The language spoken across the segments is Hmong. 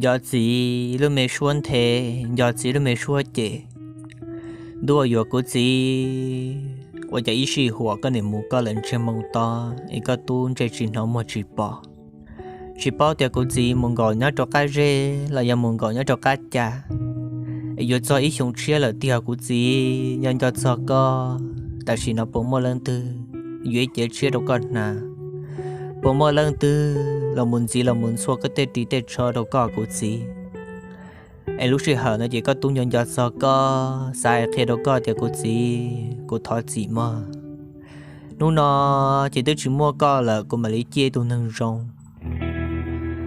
Nco txiv lub me suab nthe, nco txiv lub me suab cem. Ntuj, yuav kuv txiv, ua cas ib sij huam koj nim mus koj lawm ntsiag moo to, es koj tub ntsej tsis hnov muag tsis pom. Tsis paub tias kuv txiv mus nkaum nyob rau qab zej los yog mus nkaum nyob rau qab ca, es yuav txog ib xyoo tshiab lawm tiag. Kuv txiv, nco nco txog koj, tam sim no puas muaj leej twg yuav ib cev tshiab rau koj hnav? Puas muaj leej twg los mus ntxiv los mus ntxhua koj tej ris tej tsho rau koj, kuv txiv? Es lub sij hawm no ces koj tub nco nco txog koj, xav hais qhia rau koj tias kuv txiv, kuv thov txim mog. Hnub no ces twb tsis muaj koj lawm, kuv mam li ciaj ib tug neeg zoo.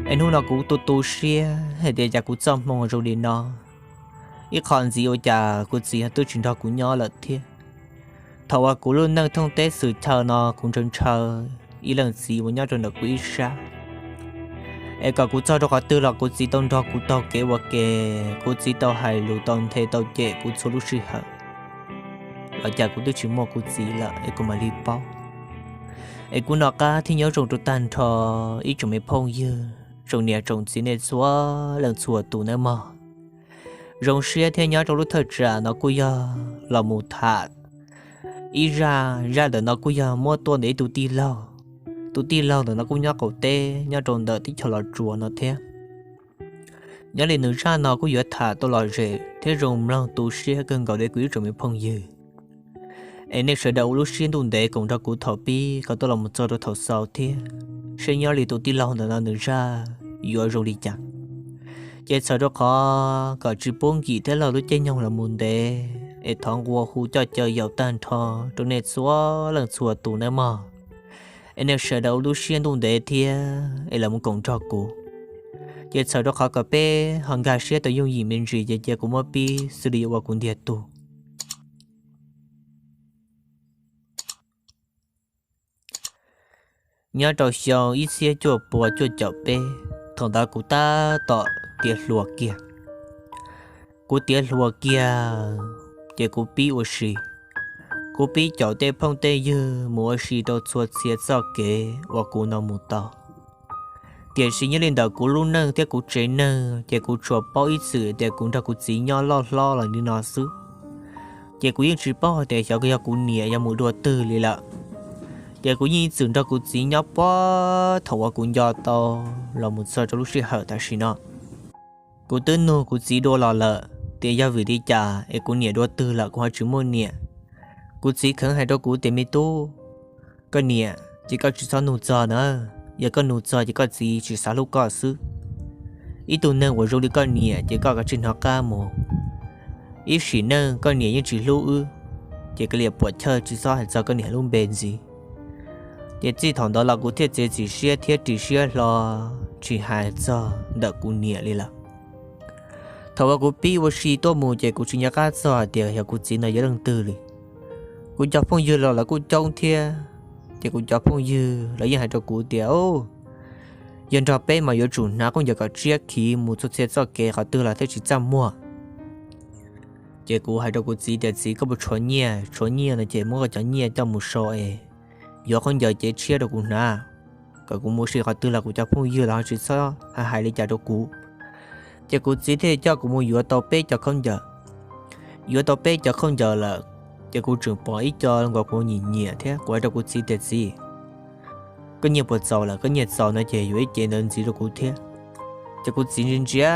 Es hnub no kuv tu tu siab hais tias cas kuv txoj hmoo zoo li no. Ib qho ntxiv ua cas kuv txiv twb tsis nrog kuv nyob lawm thiab. Thaum uas kuv lub neej thooj teb xwm chaw no kuv ntshaw ntshaw ib leej txiv uas nyob rau ntawm kuv ib sab, es kom kuv txog rau qhov twg los kuv txiv tau nrog kuv taug kev ua ke, kuv txiv tau hais lus tau nthe tau cem kuv txhua lub sij hawm. Los cas kuv twb tsis muaj kuv txiv lawm es kuv mam li paub. Es kuv nco qab thiab nyob zoo rau tag nrho ib tsoom me phooj ywg, tsoom niam tsoom txiv nej txhua leej txhua tus nawb mog. Zoo siab thiab nyob rau lub thawj tsam no kuj yog los mus tham ib zaj, zaj ntawm no kuj yog muab tuaj ntawm ib tug tij laug. Tus tij laug ntawm no kuj nyob qaum teb nyob rau ntawm teb chaws Los Tsuas no thiab. Nyob li nws zaj no kuj yuav tham tau lom zem thiab zoo mloog tu siab kawg nkaus li kuv ib tsoom me phooj ywg. Es nej sawv daws ua lub siab ntuj ntev koom nrog kuv thaum pib kom tuaj los mus txog rau thaum xaus thiab, seb nyob li tus tij laug ntawm no nws zaj yuav zoo li cas. Ces txhawm rau qhov kom tsis pub nkim thiab laug lub caij nyoog los mus ntev, es thov nqua hu coj caw yaum tag nrho rau nej txhua leej txhua tus nawb mog. Es nej sawv daws ua lub siab ntuj ntev thiab es los mus koom nrog kuv. Ces txhawm rau qhov kom peb ho nkag siab tau yooj yim me ntsis ces cia kuv muab pib xws li ua kuv ntiag tug. Nyob rau xyoo ib txhiab cuaj pua cuaj caum peb, thaum ntawd kuv tab tom tiav hluas kiag. Kuv tiav hluas kiag, ces kuv pib ua si. Kuv pib caum tej phooj tej ywg mus ua si rau txhua txhia txoj kev uas kuv no mus tau. Tiam sis nyob li ntawm kuv lub neej thiab kuv tsev neeg ces kuv tsuas paub ib txwm tias kuv nrog kuv txiv nyob loj hlob los li no xwb. Ces kuv yeej tsis paub hais tias xyov yog kuv niam yog mus dua twg li lawm. Ces kuv yeej ib txwm nrog kuv txiv nyob puag thaum uas kuv nco tau los mus txog rau lub sij hawm tam sim no. Kuv twb nug kuv txiv dua los lawm tias yog vim li cas es kuv niam dua twg lawm kuv ho tsis muaj niam. Kuv txiv kheev hais rau kuv tias me tub, koj niam ces koj tsis txhob nug txog na, yog koj nug txog ces koj txiv tsis xav hlub koj xwb. Ib tug neeg uas zoo li koj niam ces koj kav tsij hnov qab mus. Ib sim neej koj niam yeej tsis hlub wb, ces koj liam puam chawj tsis txhob hais txog koj niam lub npe ntxiv. Ces txij thaum ntawd los kuv thiaj txiav txim siab thiab ris siab hlo tsis hais txog ntawm kuv niam li lawm. Thaum uas kuv pib ua si tuaj mus ces kuv tsis nco qab txog hais tias yog kuv txiv no yog leej twg li. Kuv cov phooj ywg los lawv kuj coob thiab, ces kuv cov phooj ywg lawv yeej hais rau kuv tias, yog nrog peb mas yuav tsum hnav khaub ncaws kom tsiab khiv mus txhua txhia txoj kev qhov twg los thiaj tsis txaj muag. Ces kuv hais rau kuv txiv tias txiv, koj puas tshuav nyiaj? Tshuav nyiaj no ces muab koj cov nyiaj coj mus sau es yuav khaub ncaws cev tshiab rau kuv hnav, kom kuv mus ua si qhov twg los kuv cov phooj ywg los ho tsis txhob hais li cas rau kuv. Ces kuv txiv thiaj coj kuv mus yuav tau peb cov khaub ncaws. Yuav tau peb cov khaub ncaws lawm, ces kuv tseem pom ib co nkaus kuv nyiam nyiam thiab kuv hais rau kuv txiv tias txiv, koj nyiaj puas txaus lawm? Koj nyiaj txaus no ces yuav ib cev ntawd ntxiv rau kuv thiab. Ces kuv txiv ntsia ntsia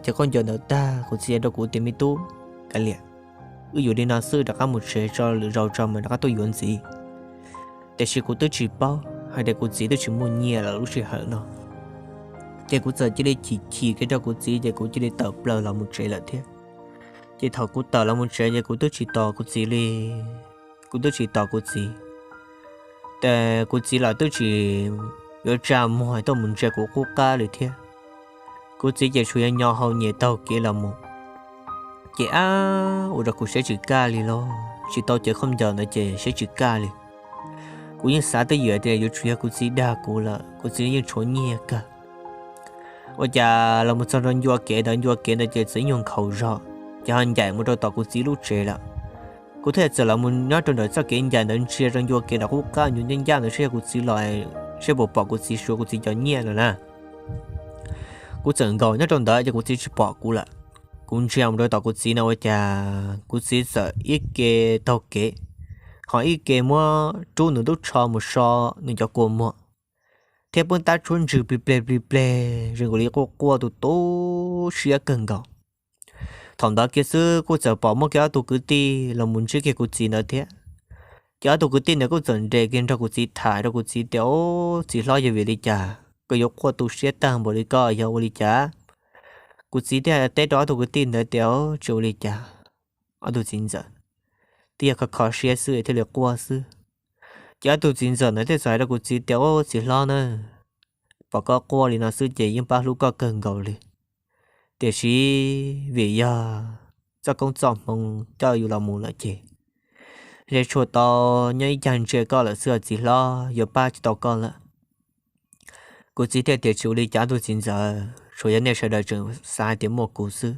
cov khaub ncaws ntawd tag kuv txiv hais rau kuv tias me tub, kav liam, wb yuav li no xwb, rov qab mus tsev tso, lwm zaus tso mas rov qab tuaj yuav ntxiv. Tiam sis kuv twb tsis paub hais tias kuv txiv twb tsis muaj nyiaj lawm lub sij hawm no. Ces kuv txawm cia li chim chim kiag rau kuv txiv ces kuv cia li tawm plaws los mus tsev lawm thiab. Ces thaum kuv tawm los mus tsev ces kuv twb tsis tos kuv txiv li. Kuv twb tsis tos kuv txiv, ces kuv txiv los twb tsis yuav tsa muag tuaj mus ntsia kuv qub qab li thiab. Kuv txiv ces tsuas yog nyo hau nyias taug kev los mus. Ces ab, ua rau kuv siab tsis kaj li los tsis tau cev khaub ncaws ntawd ces siab tsis kaj li. Kuv yeej xav twj ywm tias yuav tsum yog kuv txiv dag kuv lawm, kuv txiv yeej tshuav nyiaj kawg. Ua cas los mus txog rau ncua kev ntawd, ncua kev ntawd ces txawm ib nyuag nkhaus zog, ces ho ncaim mus rau tom kuv txiv lub tsev lawm. Kuv thiaj txawm los mus nyob rau ntawm txoj kev ncaim ntawd ntsia rau ncua kev nram qub qab ncua ncaj ncaj ntawd seb yog kuv txiv los, seb puas pom kuv txiv suav kuv txiv cov nyiaj no na. Kuv txawm nkaum nyob rau ntawd ces kuv txiv tsis pom kuv lawm. Kuv ntsia mus rau tom kuv txiv no ua cas kuv txiv txawm ib ke taug kev, ho ib ke muab rub nws lub tsho mus so nws cov kua muag, thiab pub tab tshuab ntsws plig pleg plig pleg, zoo nkaus li quaj quaj tu tu siab kawg nkaus. Thaum ntawd kiag xwb kuj txawm pom muaj kiag ob tug kwv tij los mus ntsib kiag kuv txiv ntawd thiab. Ces ob tug kwv tij ntawd kuj txawm nres kiag nrog kuv txiv tham rau kuv txiv tias, Ub, txiv hlob, yog vim li cas koj yuav quaj tu siab tag npaum li koj, yog ua li cas? Kuv txiv thiaj teb rau ob tug kwv tij ntawd tias, Tsis ua li cas, ob tug txiv ntxawm, twb yog kho kho siab xwb thiaj li quaj xwb. Ces ob tug txiv ntxawm ntawd thiaj txawm hais rau kuv txiv tias, Ub, txiv hlob na, pom koj quaj li no xwb ces yeej pab hlub koj kawg nkaus li. Tiam sis vim yog txoj koob txoj hmoov coj yus los mus lawm ces ntshe tsuas tau nyob ib cag ntsia koj lawm xwb os txiv hlob, yuav pab tsis tau koj lawm. Kuv txiv thiaj tias, Tsis ua li cas ob tug txiv ntxawm, tsuas yog nej sawv daws tseem xav hais tias muaj kuv xwb.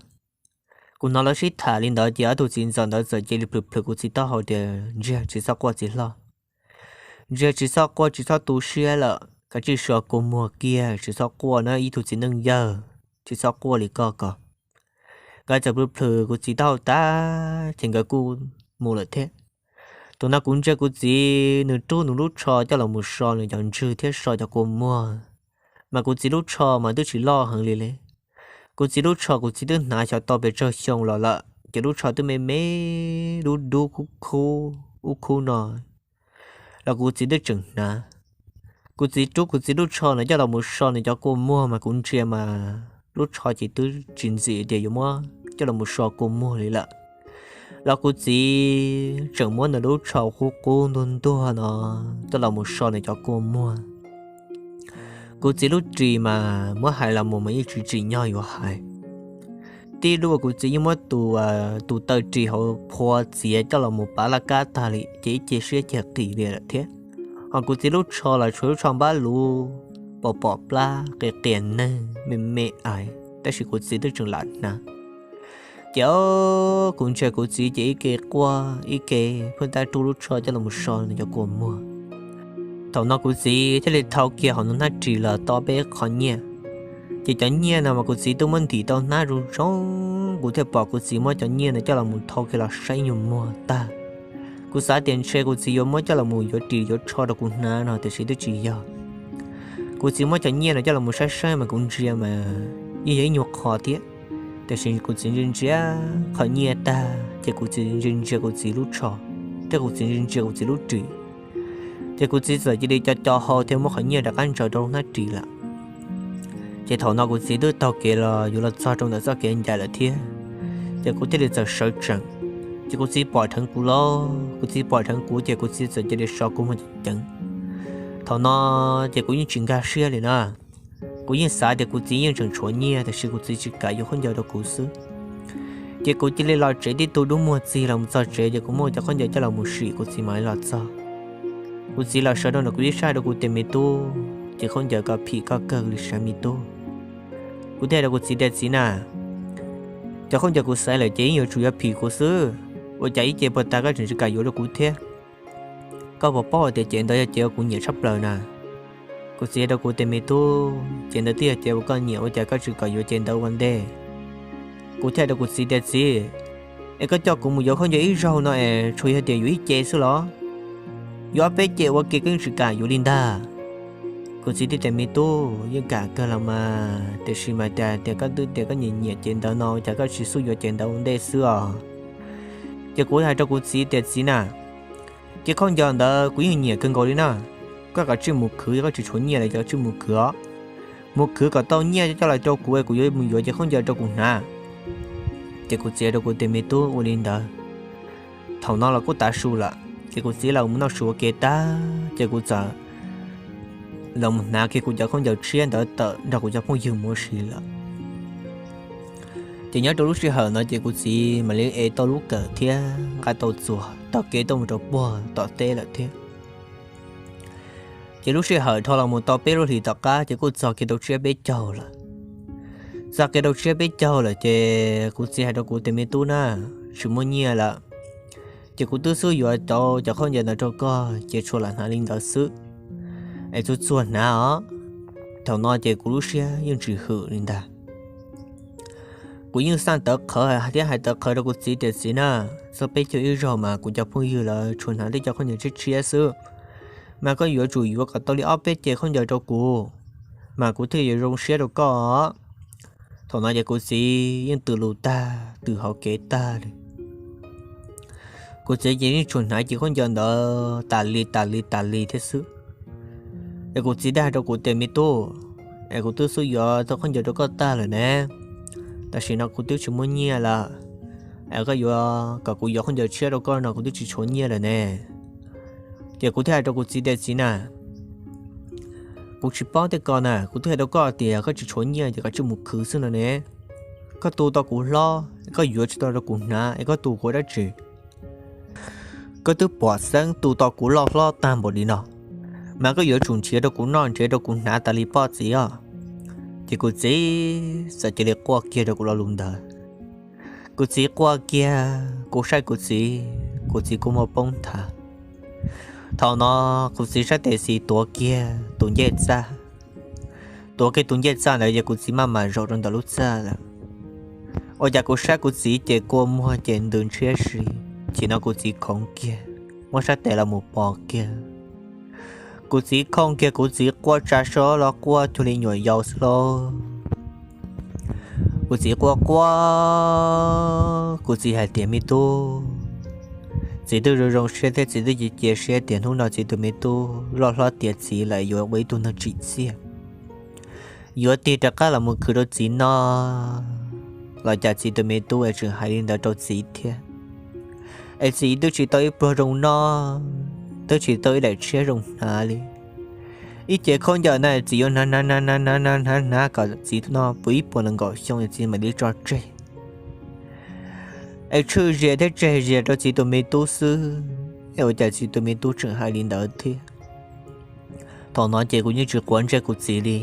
Kuv hnov lawv sib tham li ntawd ces ob tug txiv ntxawm ntawd txawm cia li plhws plhws kuv txiv taub hau tias, Ntsiag, tsis txhob quaj txiv hlob. Ntsiag, tsis txhob quaj, tsis txhob tu siab lawm, kav tsij so kua muag kiag, tsis txhob quaj na ib tug txiv neej yawg, tsis txhob quaj li koj ko. Nkawd txawm plhws plhws kuv txiv taub hau tag ces nkawd kuj mus lawm thiab. Thaum no kuv ntsia kuv txiv nws rub nws lub tsho coj los mus so nws cov ntsws thiab so cov kua muag, mas kuv txiv lub tsho mas twb tsis loj heev li li. Kuv txiv lub tsho kuv txiv twb hnav xyov tau pes tsawg xyoo los lawm ces lub tsho twb me me, dub dub khub khub ub khub no los kuv txiv twb tseem hnav. Kuv txiv rub kuv txiv lub tsho no coj los mus so nws cov kua muag mas kuv ntsia mas lub tsho ces twb tsis ntxim tias yuav muab coj los mus so kua muag li lawm, los kuv txiv tseem muab nws lub tsho qub qub ntuag ntuag no coj los mus so nws cov kua muag. Kuv txiv lub ris mas muab hais los mus mas yeej tsis tsim nyog yuav hais. Tib lub uas kuv txiv yeej muab tus, tus taw ris hauv phua txiav coj los mus pav laj kab tag li ces ib ce siab ceg qis li lawm thiab. Ho kuv txiv lub tsho los tshuav lub tsho npab luv, pom pom plab, qias qias neeg, me me ais, tab sis kuv txiv twb tseem lam hnav. Ces kuv ntsia kuv txiv ces ib ke quaj ib ke pheej tab rub lub tsho coj los so nws cov kua muag. Thaum no kuv txiv thiaj li thau kiag hauv nws hnab ris los tau peb qho nyiaj. Ces cov nyiaj no mas kuv txiv twb muab ntim tau hnab zoo zoo, kuv thiaj pom kuv txiv muab cov nyiaj no coj los mus thau kiag los saib nyuag muag tag. Kuv xav tias ntshe kuv txiv yuav muab coj los mus yuav ris yuav tsho rau kuv hnav no tiam sis twb tsis yog. Kuv txiv muab cov nyiaj no coj los mus saib saib mas kuv ntsia mas yeej yog ib nyuag qho thiab, tiam sis kuv txiv ntsia ntsia qhov nyiaj tag ces kuv txiv ntsia ntsia kuv txiv lub tsho thiab kuv txiv ntsia ntsia kuv txiv lub ris, ces kuv txiv txawm cia li co co hau thiab muab qhov nyiaj rov qab ntsaws rau hnab ris lawm. Ces thaum no kuv txiv twb taug kev los yuav los txog rau ntawm txoj kev ncaim lawm thiab, ces kuv thiaj li txawm sawv tsees. Ces kuv txiv pom dheev kuv lauj, kuv txiv pom dheev kuv ces kuv txiv txawm cia li so kuv muag ceev ceev. Thaum no ces kuv yeej tsis nkag siab li na. Kuv yeej xav tias kuv txiv yeej tseem tshuav nyiaj tiam sis kuv txiv tsis kam yuav khaub ncaws rau kuv xwb. Ces kuv cia li los tsev tib tug dub muag txig los txog tsev ces kuv muab cov khaub ncaws coj los mus sim kuv txiv mam li los txog. Kuv txiv los sawv rau ntawm kuv ib sab rau kuv tias, Me tub, ces khaub ncaws ko phim koj kawg li sav me tub. Kuv thiaj rau kuv txiv tias, Txiv na, cov khaub ncaws kuv xaiv lawm ces yeej yuav tsum yuav phim kuv xwb, ua cas ib ce puag ta koj tseem tsis kam yuav rau kuv thiab? Koj puas paub hais tias cev ntawd yog cev uas kuv nyiam tshaj plaws na? Kuv txiv rau kuv tias, Me tub, cev ntawd twb yog cev uas koj nyiam ua cas koj tsis kam yuav cev ntawd ua ntej? Kuv thiaj rau kuv txiv tias, Txiv, es koj coj kuv mus yuav khaub ncaws ib zaug no es tsuas yog tias yuav ib ce xwb los? Yuav ob peb ce ua ke koj yeej tsis kam yuav li ntag. Kuv txiv thiaj tias, Me tub, yeej kam kawg los mas, tiam sis mas tias tias koj twb tias koj nyiam nyiam cev ntawd no ua cas koj tsis xub yuav cev ntawd ua ntej xwb os? Ces kuv hais rau kuv txiv tias, Txiv na, cev khaub ncaws ntawd kuv yeej nyiam kawg nkaus li na. Koj kav tsij mus khwv, yog koj tsis tshuav nyiaj los koj kav tsij mus khwv os. Mus khwv kom tau nyiaj coj los rau kuv, kuv yuav mus yuav cev khaub ncaws rau kuv hnav. Ces kuv txiv rau kuv tias, Me tub, ua li ntawd. Thaum no los kuj tav su lawm, ces kuv txiv los mus noj su ua ke tag ces kuv txawm los mus hnav kiag kuv cov khaub ncaws tshiab ntawd tawm nrog kuv cov phooj ywg mus ua si lawm. Ces nyob rau lub sij hawm no ces kuv txiv mam li ev tau lub kawm thiab nqa tau txuas taug kev tuaj mus rau puag tom teb lawm thiab. Ces lub sij hawm dhau los mus tau peb lub hlis tom qab ces kuj txog kev rau tsiab peb caug lawm. Txog kev rau tsiab peb caug lawm ces kuv txiv hais rau kuv tias, Me tub na, tsis muaj nyiaj lawm, ces kuv twb xub yuav tau cov khaub ncaws ntawd rau koj ces tshuav lam hnav li ntawd xwb, es txuag txuag hnav os. Thaum no ces kuv lub siab yeej tsis hwm li ntag. Kuv yeej xaj tawv qhawv thiab hais tawv qhawv rau kuv txiv tias, txiv na, txog peb caug ib zaug mas kuv cov phooj ywg lawv tsuas hnav tej cov khaub ncaws tshiab tshiab xwb, mas koj yuav tsum yuav kom tau li ob peb cev khaub ncaws rau kuv, mas kuv thiaj yuav zoo siab rau koj. Thaum no ces kuv txiv yeej tws lus tag tws hauv kev tag li. Kuv txiv ces yeej tsuas hnav cev khaub ncaws ntawd tas li tas li tas li thiab xwb. Es kuv txiv thiaj hais rau kuv tias, me tub, es kuv twb xub yuav tau khaub ncaws rau koj tag lawm ne, tam sim no kuv twb tsis muaj nyiaj lawm, es koj yuav kom kuv yuav khaub ncaws tshiab rau koj no kuv twb tsis tshuav nyiaj lawm ne. Ces kuv thiaj hais rau kuv txiv tias, txiv na, kuv tsis paub tej ko na, kuv twb hais rau koj tias koj tsis tshuav nyiaj ces koj cia li mus khwv xwb no ne. Koj tu tau kuv hlob, koj yuav tsis tau rau kuv hnav es koj tu kuv dab tsi? Koj twb pom xeeb tu tau kuv loj hlob tag npaum li no, mas koj yuav tsum nrhiav rau kuv noj nrhiav rau kuv hnav tas li pob txiv os. Ces kuv txiv txawm cia li quaj kiag rau kuv lo lus ntawd. Kuv txiv quaj kiag, kuv saib kuv txiv, kuv txiv kua muag poob nthav. Thaum no kuv txiv sab tes xis tuav kiag tus ncej txaj. Tuav kiag tus ncej txaj ntawd ces kuv txiv maj mam zaum rau ntawm lub txaj lawm. Ua cas kuv saib kuv txiv ces kua muag ces ntws ntshiab si. Chim no kuv txiv khoov kiag, muab sab tes los mus pov kiag. Kuv txiv khoov kiag, kuv txiv quaj tsa suab los quaj cuag li nyuam yaus xwb lauj. Kuv txiv quaj quaj, kuv txiv hais tias, me tub, txiv twb zoo zoo siab thiab txiv twb cia cia siab tias hnub no txiv tus me tub loj hlob tiav txiv lawm yuav ua ib tug neeg tsim txiaj, yuav tig rov qab los mus khwv rau txiv noj. Los cas txiv tus me tub es tseem hais li ntawd rau txiv thiab. Es txiv twb tsis tau ib pluag zoo noj, twb tsis tau ib daim tshiab zoo hnav li. Ib cev khaub ncaws na txiv yuav hnav hnav hnav hnav hnav hnav hnav kom txiv noj puv ib puas nees nkaum xyoo es txiv mam li tso tseg. Es tshwj zias thiab tseg zias rau txiv tus me tub xwb, es ua cas txiv tus me tub tseem hais li ntawd thiab. Thaum no ces kuv yeej tsis quav ntsej kuv txiv li.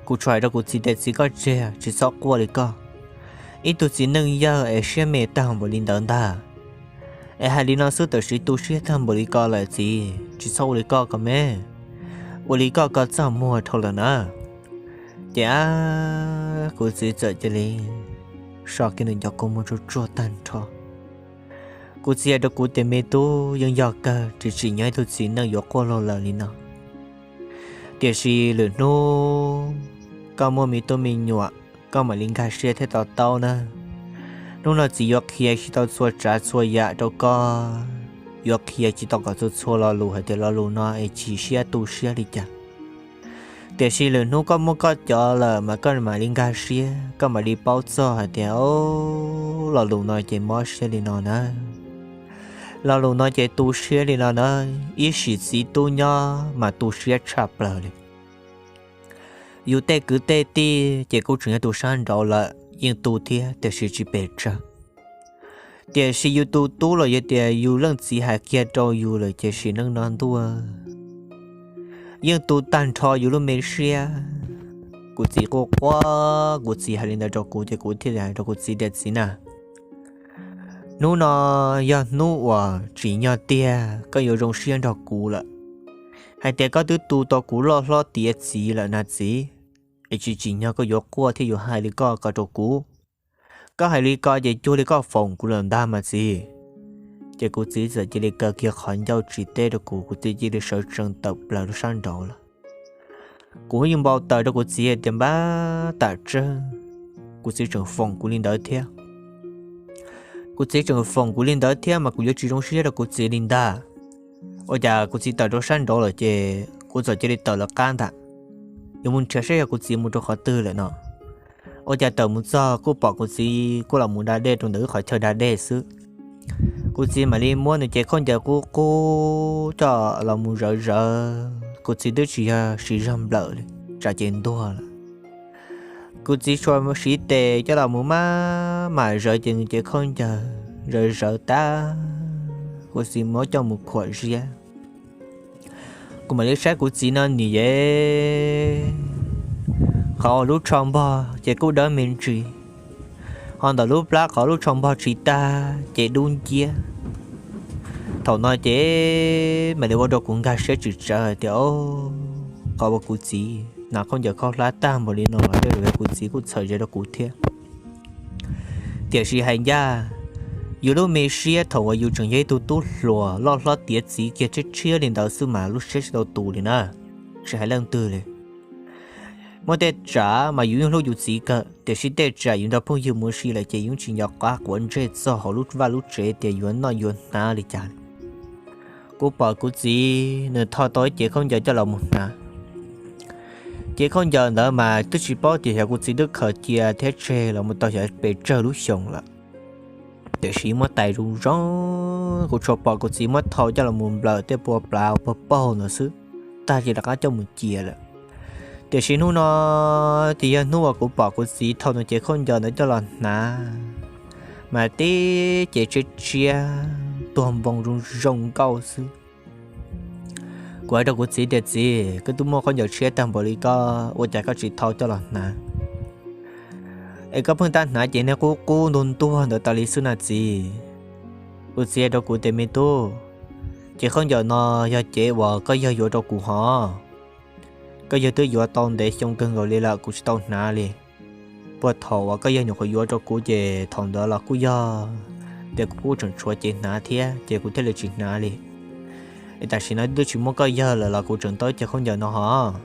Kuv tsuas hais rau kuv txiv tias, txiv, koj tseg, tsis txhob quaj li koj. Ib tug txiv neej yawg es siab me tag npaum li ntawd ntag. Es hais li no xwb tam sim tu siab tag npaum li ko lawm txiv, tsis txhob ua li koj ko me. Ua li koj ko txaj muag dhau lawm na. Ces kuv txiv txawm cia li so kiag nws cov kua muag tsuag tsuag tag nrho. Kuv txiv hais rau kuv tias, me tub, yeej yog kawg, tsis tsim nyog ib tug txiv neej yuav quaj luag lawm li no. Tiam sis lwm hnub koj muaj me tub me nyuam, koj mam li nkag siab thiab to taub na. Hnub no txiv yuav qhia tsis tau txhua tsav txhua yam rau koj, yuav qhia tsis tau kom txhua txhua lo lus hais tias lo lus no es chim siab tu siab li cas. Tiam sis lwm hnub koj muaj koj cov lawm mas koj mam li nkag siab, koj mam li paub txog hais tias, o, lo lus no ces mob siab li no na. Lo lus no ces tu siab li no na. Ib sim txiv tub nyob mas tu siab tshaj plaws li. Yus tej kwv tej tij ces kuj tseem yog tus sab nraud lawm, yeej tu thiab tiam sis tsis pes tsawg. Tiam sis yus tus tub los yog tias yus leej txiv hais kiag rau yus lawm ces sim neej no ntuj, yeej tu tag nrho yus lub me siab. Kuv txiv quaj quaj, kuv txiv hais li ntawd rau kuv ces kuv thiaj li hais rau kuv txiv tias, txiv na, hnub no yog hnub uas tsim nyog tiag koj yuav zoo siab nrog kuv lawm. Hais tias koj twb tu tau kuv loj hlob tiav txiv lawm na txiv, es tsis tsim nyog koj yuav quaj thiab yuav hais li koj ko rau kuv. Koj hais li ko ces cuag li koj foom kuv lawm ntag mas txiv. Ces kuv txiv txawm cia li kaw kiag qhov ncauj tsis teb rau kuv, kuv txiv cia li sawv tsees tawm plaws rau sab nraud lawm. Kuv yeej npau taws rau kuv txiv hais tias npab tam tsawg kuv txiv tseem foom kuv li ntawd thiab. Kuv txiv tseem foom kuv li ntawd thiab mas kuv yuav tsis zoo siab rau kuv txiv li ntag. Ua cas kuv txiv tawm rau sab nraud lawm ces kuv txawm cia li tawm lawv qab ntag, yuav mus nrhiav saib yog kuv txiv mus rau qhov twg lawm no. Ua cas tawm mus txog kuj pom kuv txiv kuj los mus da dej rau ntawm wb qhov chaw da dej xwb. Kuv txiv mam li muab nws cev khaub ncaws qub qub coj los mus zawv zawv, kuv txiv twb tsis yog siv zog nplawm li, tsam ces ntuag lawm. Kuv txiv tsuas siv tes coj los mus maj mam zawv ces nws cev khaub ncaws zawv zawv tag, kuv txiv muab coj mus khuam ziab. Kuv mam li saib kuv txiv no nim yeej qhov uas lub tsho npog ces kuj dawb me ntsis, ho ntawm lub plab qhov lub tsho npog tsis tag ces dub nciab. Thaum no ces mam li ua rau kuv nkag siab tsis tsawv hais tias, o, qhov uas kuv txiv hnav khaub ncaws khaub hlab tag npaum li no los tej zaum kuv txiv kuj txhawm zem rau kuv thiab. Tiam sis hais ncaj, yus lub me siab thaum uas yus tseem yog ib tug tub hluas loj hlob tiav txiv kiag tshiab tshiab li ntawd xwb mas lub siab tsis tau tus li na, tsis hais leej twg li. Muaj tej tsam mas yus yeej hlub yus txiv kawg, tiam sis tej tsam yus nrog phooj ywg mus ua si lawm ces yus tsis nco qab quav ntsej txog hauv lub vaj lub tsev tias yuav noj yuav hnav li cas. Kuv pom kuv txiv nws tho tau ib cev khaub ncaws coj los mus hnav. Cev khaub ncaws ntawd mas twb tsis paub tias xyov kuv txiv twb khaws cia thiab tseg los mus tau xyov pes tsawg lub xyoos lawm. Tiam sis muab tais zoo zoo, kuv tsuas pom kuv txiv muab thau coj los mus nplawm tej pua plav puag paug ntawd xwb, tag ces rov qab coj mus cia lawm. Tiam sis hnub no ces yog hnub uas kuv pom kuv txiv thau nws cev khaub ncaws ntawd coj los hnav, mas tib cev tshiab tshiab tuag npoo zoo zoo nkauj xwb. Kuv hais rau kuv txiv tias, Txiv, koj twb muaj khaub ncaws tshiab tag npaum li koj, ua cas koj tsis thau coj los hnav? Es koj pheej tab hnav ces nej qub qub ntuag ntuag ntawd tas li xwb na txiv. Kuv txiv hais rau kuv tias, Me tub, ces khaub ncaws no yog cev uas koj yawg yuav rau kuv hov. Koj yawg twb yuav tau ntev xyoo kawg nkaus li lawm kuv tsis tau hnav li. Puag thaum uas koj yawg nyuam qhuav yuav rau kuv ces thaum ntawd los kuj yog tias kuv kuj tseem tshuav cev hnav thiab ces kuv thiaj li tsis hnav li. Es tam sim no twb tsis muaj koj yawg lawm los kuv tseem tau ib cev khaub ncaws no hov.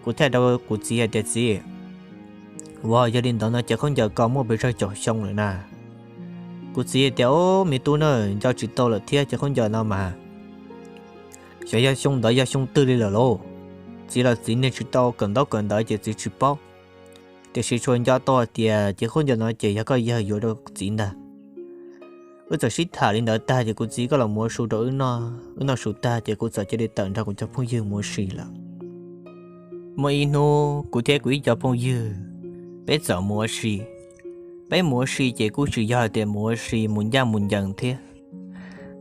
Kuv thiaj rau kuv txiv hais tias, Txiv, uas yog li ntawd no cev khaub ncaws ko muaj pes tsawg caum xyoo lawm na? Kuv txiv tias, Ub, me tub na, nco tsis tau lawm thiab, cev khaub ncaws no mas xyov yog xyoo ntawd yog xyoo twg li lawm lauj. Txiv los txiv niag tsis tau kawm ntaub kawm ntawv ces txiv tsis paub. Tiam sis tsuas nco tau hais tias cev khaub ncaws no ces yog koj yawg yuav rau txiv ntag. Wb txawm sib tham li ntawd tag ces kuv txiv kuj los muab su rau wb noj. Wb noj su tag ces kuv txawm cia li tawm nrog kuv cov phooj ywg mus ua si lawm. Muaj ib hnub kuv thiab kuv ib co phooj ywg, peb txawm mus ua si. Peb mus ua si ces kuj tsis yog tias mus ua si mus ncaj mus ncees thiab.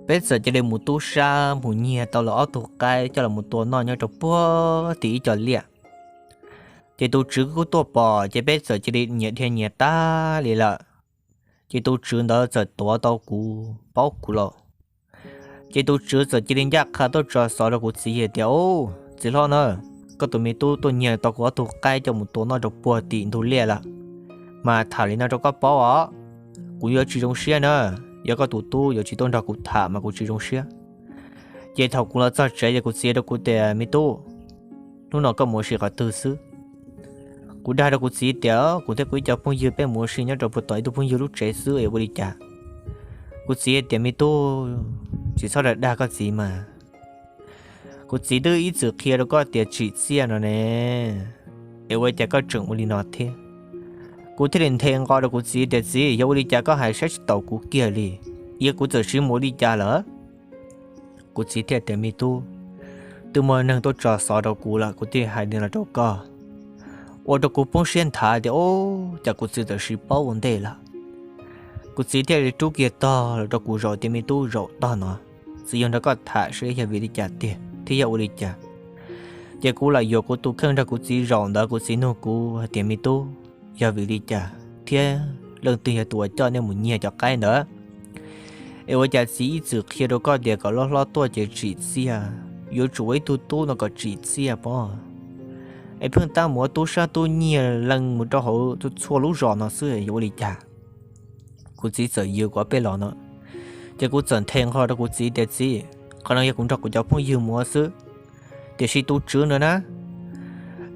Peb txawm cia li mus tub sab mus nyiag tau lawv ob tug qaib coj los mus tua noj nyob rau puag tim ib co liaj. Ces tus tswv kuj tuaj pom ces peb txawm cia li nyias dhia nyias tag li lawm. Ces tus tswv ntawd txawm tuav tau kuv, paub kuv lawm. Ces tus tswv txawm cia li ncaj qha tuaj tso xov rau kuv txiv hais tias, Ub, txiv hlob na, koj tus me tub tuaj nyiag tau kuv ob tug qaib coj mus tua noj rau puag tim ntug liaj lawm. Mas tham li no rau koj paub os, kuv yuav tsis zoo siab na. Yog koj tus tub yuav tsis tuaj nrog kuv tham mas kuv tsis zoo siab. Ces thaum kuv los txog tsev ces kuv txiv rau kuv tias, Me tub, hnub no koj mus ua si qhov twg xwb? Kuv dag rau kuv txiv tias, Kuv thiab kuv ib co phooj ywg peb mus ua si nyob rau puag tom ib tug phooj ywg lub tsev xwb es ua li cas? Kuv txiv tias, Me tub, tsis txhob dag dag koj txiv mas. Kuv txiv twb ib txwm qhia rau koj tias tsim txiaj no ne, es ua cas koj tseem ua li no thiab? Kuv thiaj li nthe nqo rau kuv txiv tias, Txiv, yog ua li cas koj hais saib tsis taus kuv kiag li? Yog kuv txawm siv mus ua li cas lawm? Kuv txiv thiaj tias, Me tub, twb muaj neeg tuaj tso xov rau kuv lawm, kuv thiaj hais li no rau koj. Ua rau kuv poob siab nthav tias, Ub, cas kuv txiv txawm siv paub ua ntej lawm. Kuv txiv thiaj li rub kiag tog los rau kuv zaum tias, Me tub, zaum tog no, txiv yuav nrog koj tham seb yog vim li cas tiag thiab yog ua li cas. Ces kuv lam yuam kuv tus kheej nrog kuv txiv zaum ntawd, kuv txiv nug kuv hais tias, Me tub, yog vim li cas thiab leej twg yog tus uas coj nej mus nyiag cov qaib ntawd? Es ua cas txiv ib txwm qhia rau koj tias kom loj hlob tuaj ces tsim txiaj, yuav tsum ua ib tug tub no kom tsim txiaj pob, es pheej tab mus ua tub sab tub nyiag leej mus rau hauv txhua lub zos no xwb, yuav ua li cas? Kuv txiv txawm yws kuv ob peb los no, ces kuv txawm nthe nqho rau kuv txiv tias, Txiv, qhov no yog kuv nrog kuv cov phooj ywg mus ua xwb, tiam sis tus tswv ntawd na,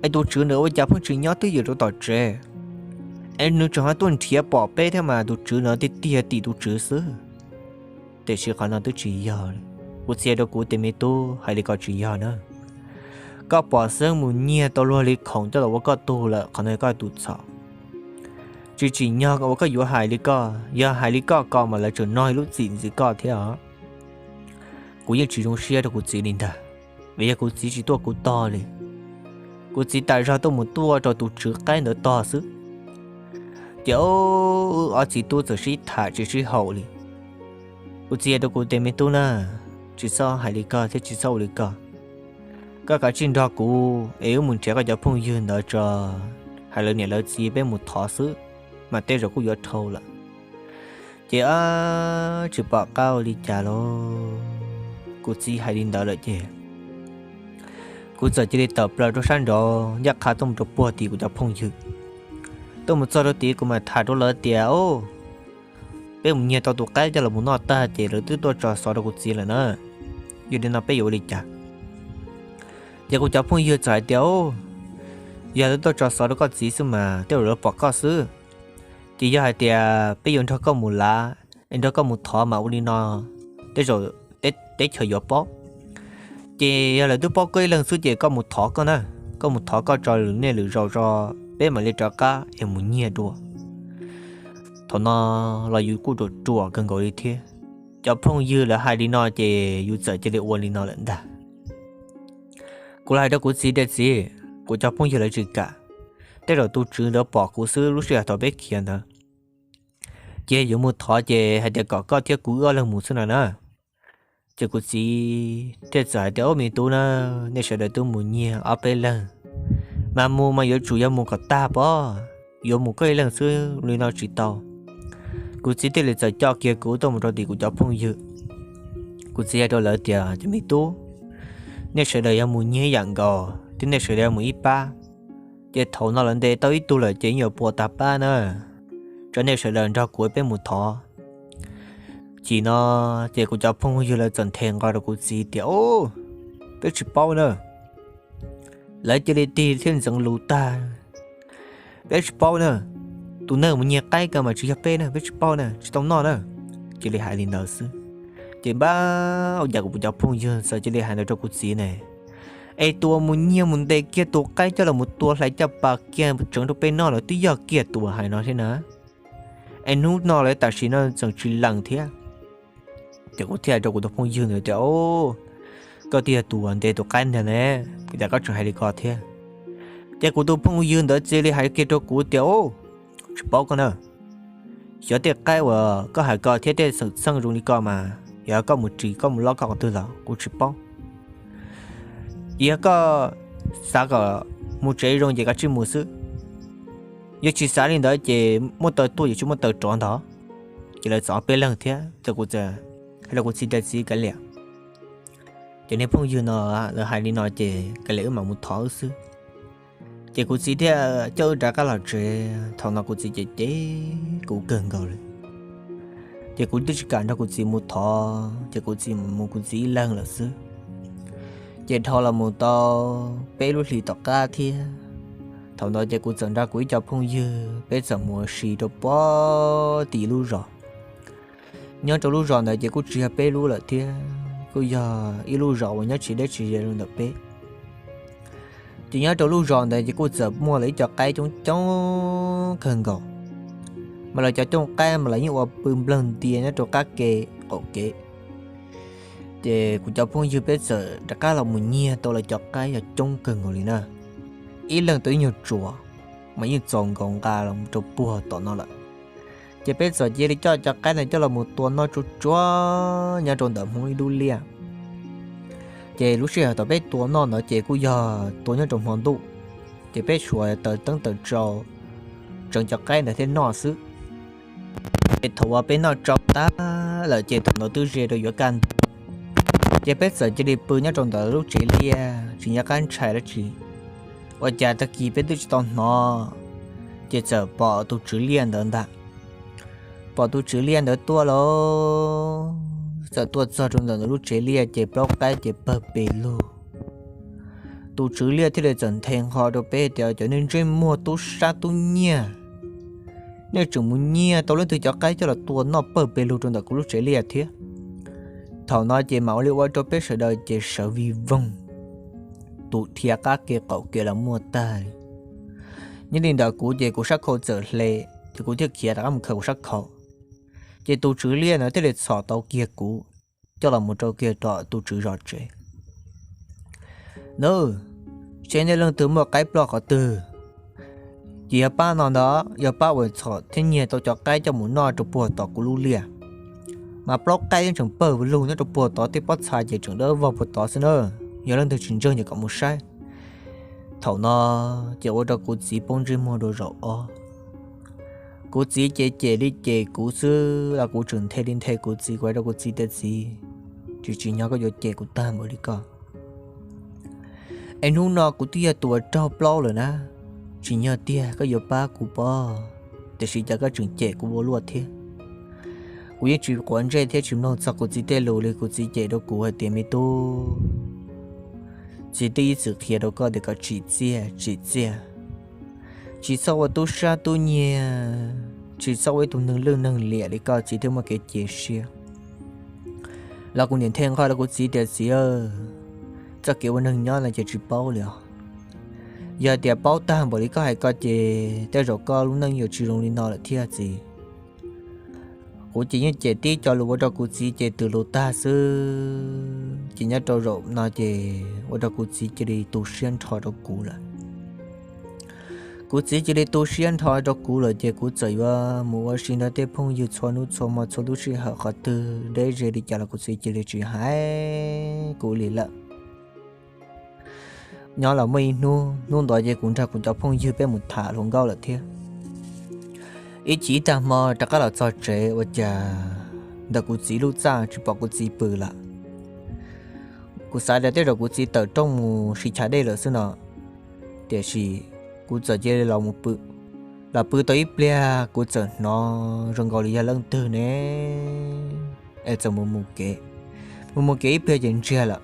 es tus tswv ntawd ua cas pheej tsis nyob twj ywm rau tom tsev, es nws tseem ho tuaj nrhiav pom peb thiab mas tus tswv ntawd tiag tiag tim tus tswv xwb. Tiam sis qhov no twb tsis yog li. Kuv txiv rau kuv tias, Me tub, hais li ko tsis yog na. Koj pom xeeb mus nyiag tau luag li khoom coj los ua koj tug lawm, qhov no yog koj tus txhaum. Tsis tsim nyog uas koj yuav hais li koj, yog hais li koj ko mas lawv tseem no ib lub txim ntxiv koj thiab os. Kuv yeej tsis zoo siab rau kuv txiv li ntag, vim yog kuv txiv tsis tuaj kuv tog li. Kuv txiv tas zog tuaj mus tuaj rau tus tswv qaib ntawd tog xwb. Ces wb ob txiv tub txawm sib tham tsis sib haum li. Kuv txiv hais rau kuv tias, Me tub na, tsis txhob hais li koj thiab tsis txhob ua li koj. Koj kav tsij nrog kuv es wb mus nrhiav koj cov phooj ywg ntawd tso, hais lawv niam lawv txiv peb mus thov xwb, mas tej zaum kuj yuav dhau lawm. Ces tsis pom qab ua li cas lauj, kuv txiv hais li ntawd lawm ces kuv txawm cia li tawm plaws rau sab nraud ncaj qha tuaj mus rau puag tim kuv cov phooj ywg. Tuaj mus txog rau tid kuv mam tham rau lawv tias, Au, peb mus nyiag tau tus qaib coj los mus noj tag ces lawv twb tuaj tso xov rau kuv txiv lawm na. Yog li no peb yuav ua li cas? Ces kuv cov phooj ywg txawm hais tias, yog lawv tuaj tso xov rau koj txiv xwb mas tej zaum lawv pom koj xwb. Ces yog hais tias peb yuav nrog koj mus lav, es nrog koj mus thov mas ua li no, tej zaum teb chaws yuav paub. Ces yog lawv twb paub koj ib leeg xwb ces koj mus thov koj na, koj mus thov koj tso lwm niaj lwm zaus tso, peb mam li rov qab es mus nyiag dua. Thaum no los yus kuj ruam ruam kawg nkaus li thiab. Cov phooj ywg lawv hais li no ces yus txawm cia li ua li no lawm ntag. Kuv los hais rau kuv txiv tias, txiv, kuv cov phooj ywg lawv tsis kam, tej zaum tus tswv lawv pom kuv xwb lub sij hawm thaum peb khiav ntawd. Ces yuav mus thov ces hais tias kom koj thiab kuv wb ob leeg mus xwb no na. Ces kuv txiv thiaj txawm hais tias, ub, me tub na, nej sawv daws twb mus nyiag ob peb leeg, mas mus mas yuav tsum yog mus kom tag pob, yuav mus koj ib leeg xwb li no tsis tau. Kuv txiv thiaj li txawm coj kiag kuv tuaj mus rau tim kuv cov phooj ywg. Kuv txiv hais rau lawv tias, cov me tub, nej sawv daws yog mus nyiag ib yam nkaus thiab nej sawv daws yog mus ib pab, ces thaum no lawv ntes tau ib tug lawm ces yeej yuav puas tag pab na. Tso nej sawv daws nrog kuv peb mus thov. Chim no ces kuv cov phooj ywg lawv txawm nthe nqo rau kuv txiv tias, ub, peb tsis paub na. Lawv cia li tig thiab ntxeev lus tag, peb tsis paub na. Tus neeg mus nyiag qaib ko mas tsis yog peb na, peb tsis paub na, tsis tau noj na. Cia li hais li ntawd xwb. Ces npab ua cas kuv cov phooj ywg txawm cia li hais ntawd rau kuv txiv ne, es tus uas mus nyiag mus ntes kiag tus qaib coj los mus tua hlais caj pas kiag tseev rau peb noj los twb yog kiag tus uas hais no thiab na. Es hnub no lawv tam sim no tseem tsis lees thiab. Ces kuv thiaj hais rau kuv tus phooj ywg ntawd tias, koj twb yog tus uas ntes tus qaib ntag ne, ua cas koj tseem hais li ko thiab? Ces kuv tus phooj ywg ntawd cia li hais kiag rau kuv tias, tsis paub koj na. Xyov tej qaib uas koj hais ko thiab tej xwm txheej zoo li ko mas yog koj mus ris koj mus lob koj qhov twg los kuv tsis paub. Yog koj xav kom mus tsev zoo ces kav tsij mus xwb. Yog tsis xav li ntawd ces muaj taw tuaj yuav tsis muaj taw rov ntag. Ces lawv txawm ob peb leeg thiab, ces kuv txawm hais rau kuv txiv tias, txiv, kav liam, cov niag phooj ywg no lawv hais li no ces kav liam wb mam mus thov wb xwb. Ces kuv txiv thiaj coj wb rov qab los tsev. Thaum no kuv txiv cem cem kuv kawg nkaus li. Ces kuv twb tsis kam nrog kuv txiv mus thov, ces kuv txiv mus kuv txiv ib leeg lawm xwb. Ces dhau los mus tau peb lub hlis tom qab thiab, thaum ntawd ces kuv txawm nrog kuv ib co phooj ywg peb txawm mus ua si rau puag tim lub zos. Nyob rau lub zos ntawd ces kuj tsis yog peb lub lawm thiab, kuj yog ib lub zos uas nyob tsis deb tsis ze rau ntawm peb. Ces nyob rau lub zos ntawd ces kuj txawm muaj lawv ib co qaib coob coob kawg nkaus. Mas lawv cov cooj qaib mas lawv yeej ua pw nplawg ntia nyob rau qab ke qaum kev. Ces kuv cov phooj ywg peb txawm rov qab los mus nyiag tau lawv cov qaib yog coob kawg nkaus li na. Ib leeg tau ib nyuag tsuas, mas yeej txaus nkaus nqa los rau puag tom no lawm. Ces peb txawm cia li coj cov qaib ntawd coj los mus tua noj tsuag tsuag nyob rau ntawm Hmoob ib lub liaj. Ces lub sij hawm thaum peb tua noj ntawd ces kuj yog tua nyob rau hmo ntuj, ces peb suav taws teeb taws tsau tseev cov qaib ntawd thiab noj xwb. Ces thaum uas peb noj tsau tag lawm ces thaum ntawd twb ze rau yuav kaj ntug, ces peb txawm cia li pw nyob rau ntawm lub tsev liaj tsis nco qab ntshai dab tsi. Ua cas tag kis peb twb tsis tau hnov, ces txawm pom tus tswv liaj ntawd ntag. Pom tus tswv liaj ntawd tuaj lauj, txawm tuaj txog rau ntawm nws lub tsev liaj ces plaub qaib ces pawg pes lug. Tus tswv liaj thiaj li txawm nthe nqho rau peb tias, cov niag ntsej muag tub sab tub nyiag, nej tseem mus nyiag tau leej twg cov qaib coj los tua noj pawg pes lug rau ntawm kuv lub tsev liaj thiab? Thaum no ces mam ua li ua rau peb sawv daws ces sawv vij voog, tus dhia qab ke qaum kev los muaj tag li. Nyob li ntawd kuv ces kuv sab khau txawm hle, ces kuv thiaj khiav rov qab mus khaws kuv sab khau. Ces tus tswv liaj ntawd thiaj li txhom tau kiag kuv coj los mus rau kiag rau tus tswv zos tsev. Nws, seb nej leej twg muaj qaib ploj qhov twg, ces yog pab no ntag, yog pab uas txhom thiab nyiag tau cov qaib coj mus noj rau puag tom kuv lub liaj. Mas plaub qaib yeej tseem pawg lug nyob rau puag tod, tej pob txha ces tseem dawb vog puag tod xwb na. Yog leej twg tsis ntseeg ces kom mus saib. Thaum no ces ua rau kuv txiv poob ntsej muag dua zaum ob. Kuv txiv ces cem li cem kuv xwb los kuv tseem nthe li nthe kuv txiv, kuv hais rau kuv txiv tias, txiv, tsis tsim nyog koj yuav cem kuv tag npaum li ko. Es hnub no kuv twb yog tus uas raug plaub lawm na, tsim nyog tiag koj yuav pab kuv pob, tiam sis cas koj tseem cem kuv ua luaj thiab. Kuv yeej tsis quav ntsej thiab tsis mloog txog kuv txiv tej lus li. Kuv txiv cem rau kuv hais tias, me tub, txiv twb ib txwm qhia rau koj tias kom tsim txiaj tsim txiaj, tsis txhob ua tub sab tub nyiag, tsis txhob ua ib tug neeg lwj neeg liam li koj, txiv thiaj muaj kev cia siab. Los kuv niam thiaj nqhis rau kuv txiv tias, txiv, txoj kev ua neeg nyob no ces tsis paub li os. Yog tias paub tag npaum li koj hais ko ces tej zaum koj lub neej yuav tsis zoo li no lawm thiab txiv. Kuv ces yeej cem tib co lus ua rau kuv txiv ces twm lus tag xwb, ces nyob rau zaum no ces ua rau kuv txiv cia li tu siab nrho rau kuv lawm. Kuv txiv cia li tu siab nrho rau kuv lawm ces kuv txawm yuav mus ua si nrog tej phooj ywg txhua hnub txhua hmo txhua lub sij hawm, qhov twg deb ze li cas los kuv txiv cia li tsis hais kuv li lawm. Nyob los muaj ib hnub, hnub ntawd ces kuv nrog kuv cov phooj ywg peb mus tham hluas nkauj lawm thiab. Ib chim ib tag hmo rov qab los txog tsev ua cas ntawm kuv txiv lub txaj tsis pom kuv txiv pw lawm. Kuv xav tias tej zaum kuv txiv tawm rooj mus siv chav dej lawm xwb no, tiam sis kuv txawm cia li los mus pw. Los pw tau ib pliag kuv txawm hnov zoo nkaus li yog leej twg ne, es txawm mus mus kev, mus mus kev ib pliag ces ntsiag lawm.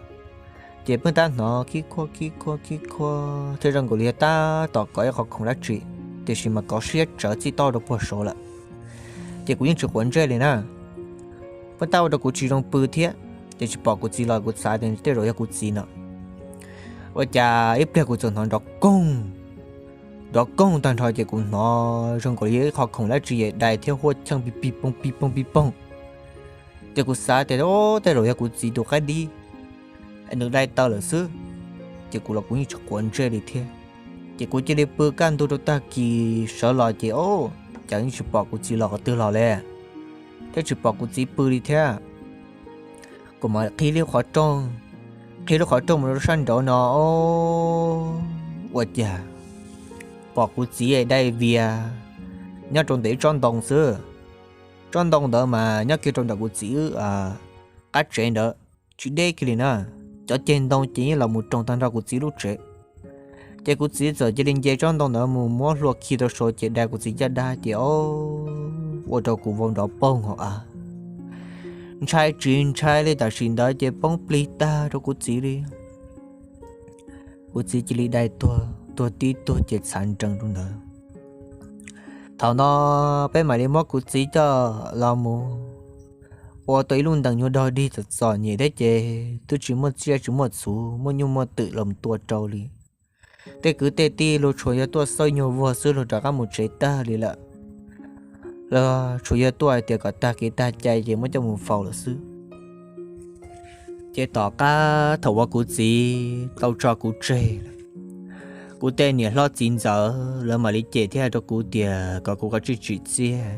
Ces pheej tab hnov khib khuab khib khuab khib khuab thiab zoo nkaus li yog tab tom kov ib qho khoom dab tsi, tiam sis mas kov siab tsawv txij toj rau puag saud lawm. Ces kuv yeej tsis quav ntsej li na, pheej tab ua rau kuv tsis zoo pw thiab. Ces tsis pom kuv txiv los kuv xav tias tej zaum yog kuv txiv no. Ua cas ib pliag kuv txawm hnov nrov koog, nrov koog tag nrho ces kuv hnov zoo nkaus li yog ib qho khoom dab tsi es dai thiab huab cheej pig pig poog pig poog pig poog. Ces kuv xav tias tej zaum yog kuv txiv tus qaib dib, nws dai taw lawm xwb. Ces kuv los kuv yeej tsis quav ntsej li thiab. Ces kuv cia li pw kaj ntug rau tag kis sawv los ces o, cas yeej tsis pom kuv txiv los qhov twg los li, thiab tsis pom kuv txiv pw li thiab. Kuv mam qhib lub qhov rooj, qhib lub qhov rooj mus rau sab nraud no, ua cas pom kuv txiv dai vias nyob rau ntawm ib tsob ntoo xwb. Tsob ntoo ntawd mas nyob kiag rau ntawm kuv txiv qab tsev ntawd, tsis deb kiag li na. Cov ceg ntoo ces yeej los mus roos tag nrho kuv txiv lub tsev. Ces kuv txiv txawm cia li nce tsob ntoo ntawd mus muab hlua khi rau saud ces dai kuv txiv caj dab ces o, ua rau kuv vau nrov poog hauv av. Ntshai tsis ntshai li tam sim ntawd ces poob plig tag rau kuv txiv li. Kuv txiv cia li dai tuag, tuag tib tuag ces txhav nrees rau ntawd. Thaum no peb mam li muab kuv txiv coj los mus ua tau ib lub ntees nyuag dog dig txom txom nyem thiab ces twb tsis muaj tsiaj tsis muaj txhuv, muaj nyuj muaj twm los tua rau li. Tej kwv tej tij luag tsuas yog tuaj xauj nyuag vuag xwb luag rov qab mus tsev tag li lawm. Luag tsuas yog tuaj hais tias kom tag kev tag cai ces muab coj mus faus lawm xwb. Ces tom qab thaum uas kuv txiv tau tso kuv tseg lawm, kuv tej niam hlob txiv ntxawm lawv mam li cem thiab hais rau kuv tias kom kuv kav tsij tsim txiaj,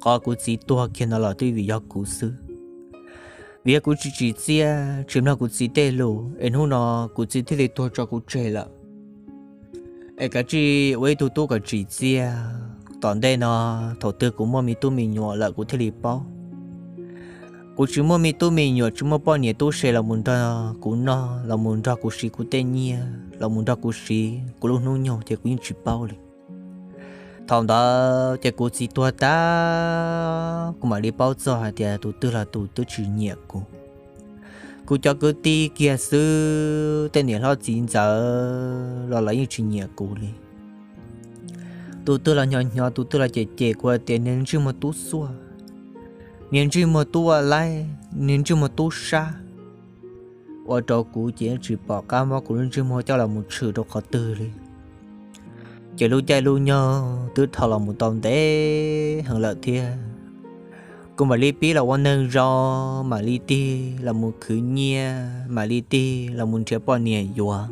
qhov kuv txiv tuag kiag no los twb vim yog kuv xwb. Vim yog kuv tsis tsim txiaj, tsis mloog kuv txiv tej lus es hnub no kuv txiv thiaj li tuag tso kuv tseg lawm. Es kav tsij ua ib tug tub kom tsim txiaj, tom ntej no thaum twg kuv muaj me tub me nyuam lawm kuv thiaj li paub. Kuv tsis muaj me tub me nyuam, tsis muaj poj niam tub se los mus nrog kuv noj, los mus nrog kuv siv kuv tej nyiaj, los mus nrog kuv siv kuv lub hnub nyoog ces kuv yeej tsis paub li. Thaum ntawd ces kuv txiv tuag tag, kuv mam li paub txog hais tias tus twg los tus twb tsis nyiam kuv. Kuv cov kwv tij kiag xwb, tej niam hlob txiv ntxawm los lawv yeej tsis nyiam kuv li. Tus twg los hnyo hnyo, tus twg los cem cem kuv hais tias niag ntsej muag tub xuaj, niag ntsej muag tub ua laib, niag ntsej muag tub sab. Ua rau kuv ces yeej tsis pom qab muab kuv lub ntsej muag coj los mus tshwm rau qhov twg li. Ces lub caij lub nyoog twb dhau los mus tau ntev heev lawm thiab. Kuv mam li pib los ua neeg zoo, mam li tig los mus khwv nyiaj, mam li tig los mus nrhiav poj niam yuav.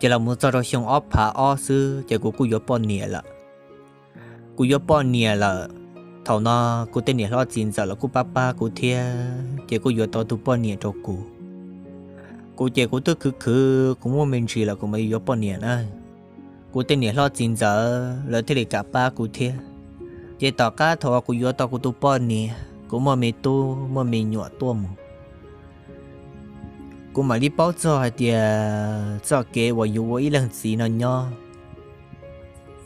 Ces los mus txog rau xyoo ob phav ob xwb ces kuv kuj yuav poj niam lawm. Kuv yuav poj niam lawm, thaum no kuv tej niam hlob txiv ntxawm los kuj pab pab kuv thiab, ces kuj yuav tau tus poj niam rau kuv. Kuv ces kuv twb khwv khwv, kuv muaj me ntsis lawm kuv mam yuav poj niam na. Kuv tej niam hlob txiv ntxawm lawv thiaj li kam pab kuv thiab. Ces tom qab thaum uas kuv yuav tau kuv tus poj niam, kuv muaj me tub muaj me nyuam tuaj mus, kuv mam li paub txog hais tias txoj kev uas yuav ua ib leeg txiv no nyob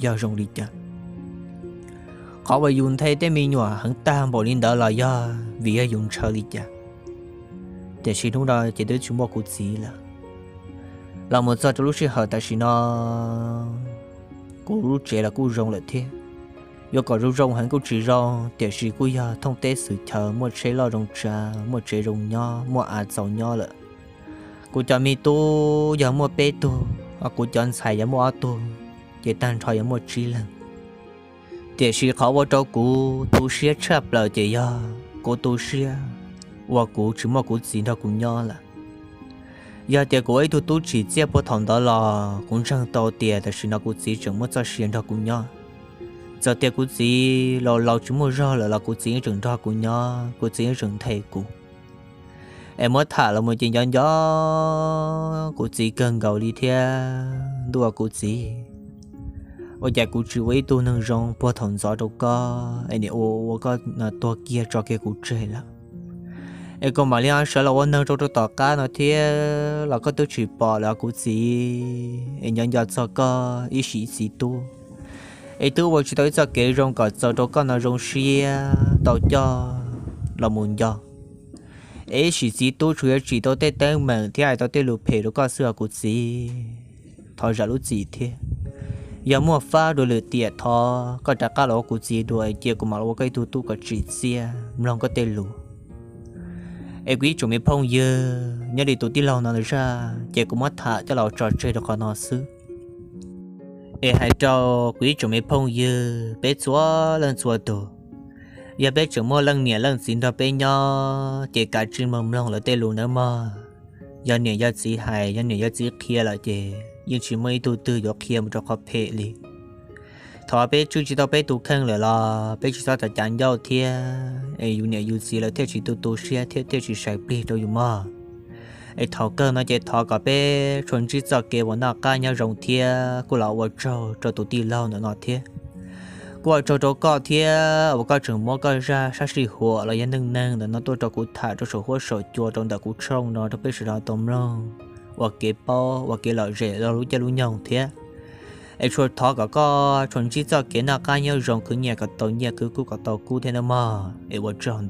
yog zoo li cas. Qhov uas yus nthe tej me nyuam heev tag npaum li ntawd los yog vim yog yus ntshaw li cas. Tiam sis hnub no ces twb tsis muaj kuv txiv lawm. Los mus txog rau lub sij hawm tam sim no, kuv lub tsev los kuj zoo lawm thiab. Yuav kom zoo zoo heev kuj tsis zoo, tiam sis kuj yog thooj teb xwm chaw, muaj tsheb loj zoo tsav, muaj tsev zoo nyob, muaj av txaus nyob lawm. Kuv cov me tub yog muaj peb tug, kuv cov ntxhais yog muaj ob tug, ces tag nrho yog muaj tsib leeg. Tiam sis qhov ua rau kuv tu siab tshaj plaws ces yog kuv tu siab uas kuv tsis muaj kuv txiv nrog kuv nyob lawm. Yog tias kuv ua ib tug tub tsim txiaj puag thaum ntawd los kuv ntseeg tau tias tam sim no kuv txiv tseem muaj txoj sia nrog kuv nyob. Txawm tias kuv txiv laus laus tsis muaj zog lawm los kuv txiv yeej tseem nrog kuv nyob, kuv txiv yeej tseem nthe kuv. Es muab tham los mus ces nco nco kuv txiv kawg nkaus li thiab. Ntuj, kuv txiv, ua cas kuv tsis ua ib tug neeg zoo puag thaum ntxov rau koj es nim ua ua koj tuag kiag tso kiag kuv tseg lawm, es kuv mam li sawv los ua neeg rau rau tom qab no thiab los koj twb tsis pom lawm kuv txiv. Es nco nco txog koj ib sim txiv tub, es twb ua tsis tau ib txoj kev zoo kom txaus rau koj no zoo siab tau coj los mus nco. Es ib sim txiv tub tsuas yuav tsim tau tej teeb meem thiab hais tau tej lus phem rau koj xwb os kuv txiv. Thov zam lub txim thiab. Yog muaj fab dua lwm tiam thov koj rov qab los ua kuv txiv dua es cia kuv mam los ua koj ib tug tub kom tsim txiaj mloog koj tej lus. Es kuv ib tsoom me phooj ywg, nyob li tus tij laug no zaj ces kuv muab tham coj los tso tseg rau qhov no xwb. Es hais rau kuv ib tsoom me phooj ywg peb txhua leej txhua tus, yog peb tseem muaj leej niam leej txiv nrog peb nyob ces kav tsij mus mloog lawv tej lus nawb mog. Yog niam yog txiv hais, yog niam yog txiv qhia lawm ces yeej tsis muaj ib tug twg yuav qhia mus rau qhov phem li. Thov peb tswj tsis tau peb tus kheej lawm los peb tsis txhob txav cav ncauj thiab es yus niam yus txiv lawv thiaj tsis tu tu siab thiab thiaj tsis sai plig rau yus mog. Es thaum kawg no ces thov kom peb tsuas ntsib txoj kev uas noj qab nyob zoo thiab kuj los ua tsaug rau tus tij laug ntawm no thiab. Kuj ua tsaug rau koj thiab uas koj tseem muab koj zaj sab sij huam los yog neej neeg ntawm no tuaj rau kuv tham rau saum huab saum cua rau ntawm kuv tshooj no rau peb sawv daws tau mloog ua kev paub ua kev lom zem rau lub caij lub nyoog thiab. Es tsuas thov kom koj tsuas ntsib txoj kev noj qab nyob zoo, khwv nyiaj kom tau nyiaj, khwv kub kom tau kub thiab nawb mog. Es ua tsaug